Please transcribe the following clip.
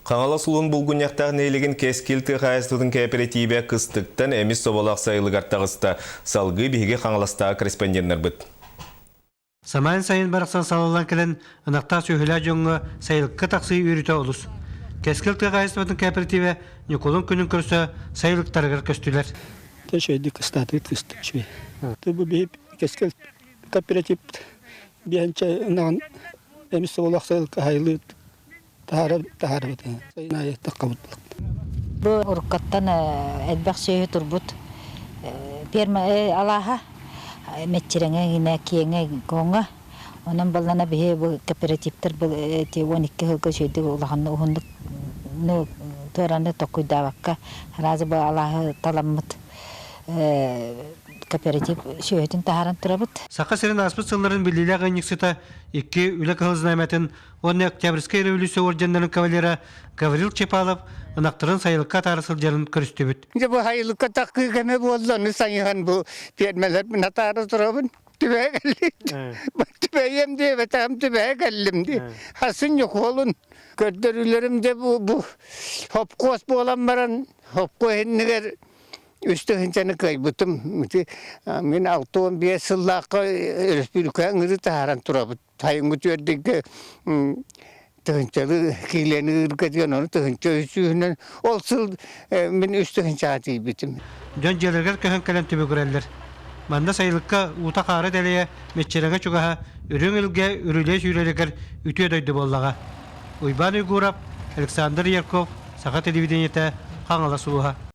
Хаҥалас улуун Булгунньахтаах нэһилиэгин Кэскил тыа хаһаайыстыбатын кээпэрэтиибэ кыстыктан эмис соболоох сайылыгар таҕыста. Салгыы биһиги Хаҥаластааҕы корреспонденнарбыт. Самаан сайын барахсан салаллан кэлэн ынахтаах сүөһүлээх дьоҥҥо сайылыкка тахсыы үөрүүтэ олус. Кэскил тыа хаһаайыстыбатын кооперативэ Ньукулун күнүн көрсө сайылыктарыгар көстүлэр. Үчүгэйдик кыстаатыгыт кыстык үчүгэй. Бу биһи Кэскил кооператив биһэнчэ ынаҕын эмис соболоох сайылыкка хайылыы таһаара таһаарабыт сайын аайы таххабыт. Бу уруккаттан элбэх сүөһү турбут ферма алааһа мэччирэҥэ иҥинэ киэҥэ куоҥа. Онон баллана биһи бу кооперативтар 12 сылга үчүгэйдик улаханнык уһуннук туораны токкуйдаабакка сразу бу алааһы таламмыт кооператив сүөһүтүн таһааран турабыт. Саха сирин ааспыт сылларын биллиилээх ыанньыксыта икки үлэ кыһыл знамятын уонна Октябрьскай революция орденнарын кавалера Гаврил Чепалов ынахтарын сайылыкка атаара сылдьарын көрүстүбүт. Дьэ бу сайылыкка тахыы кэмэ буолла, ону сайыһан бу фермэлэрбин атаара турабын. Түбэһэ кэллим. Түбэйиэм диэбэтэҕим, түбэһэ кэллим дии. Хасын ньукуолун көрдөрүүлэрим дьэ бу, бу хопкуос буолан баран, хопкуо иннигэр үс тыһыынчаны кыайбытым. Ити мин 65 сыллаахха өрөспүүбүлүкэҕэ ыҥырыы таһааран турабыт. Сайыҥҥы түөрдүггэ тыһыынчалы киилэни ыырга диэн ону тыһыынча үс сүүһүнэн ол сыл мин үс тыһыынчаҕа тиийбитим. Дьон дьиэлэригэр көһөн кэлэн түбүгүрэллэр. Манна сайылыкка уута-хаара дэлэйэ, мэччирэҥэ чугаһа, үрүҥ илгэ үрүлүйэ сүүрэригэр үтүө дойду буоллаҕа. Уйбаан Уйгуурап, Александр Ярков, Саха телевидениетэ, Хаҥалас улууһа.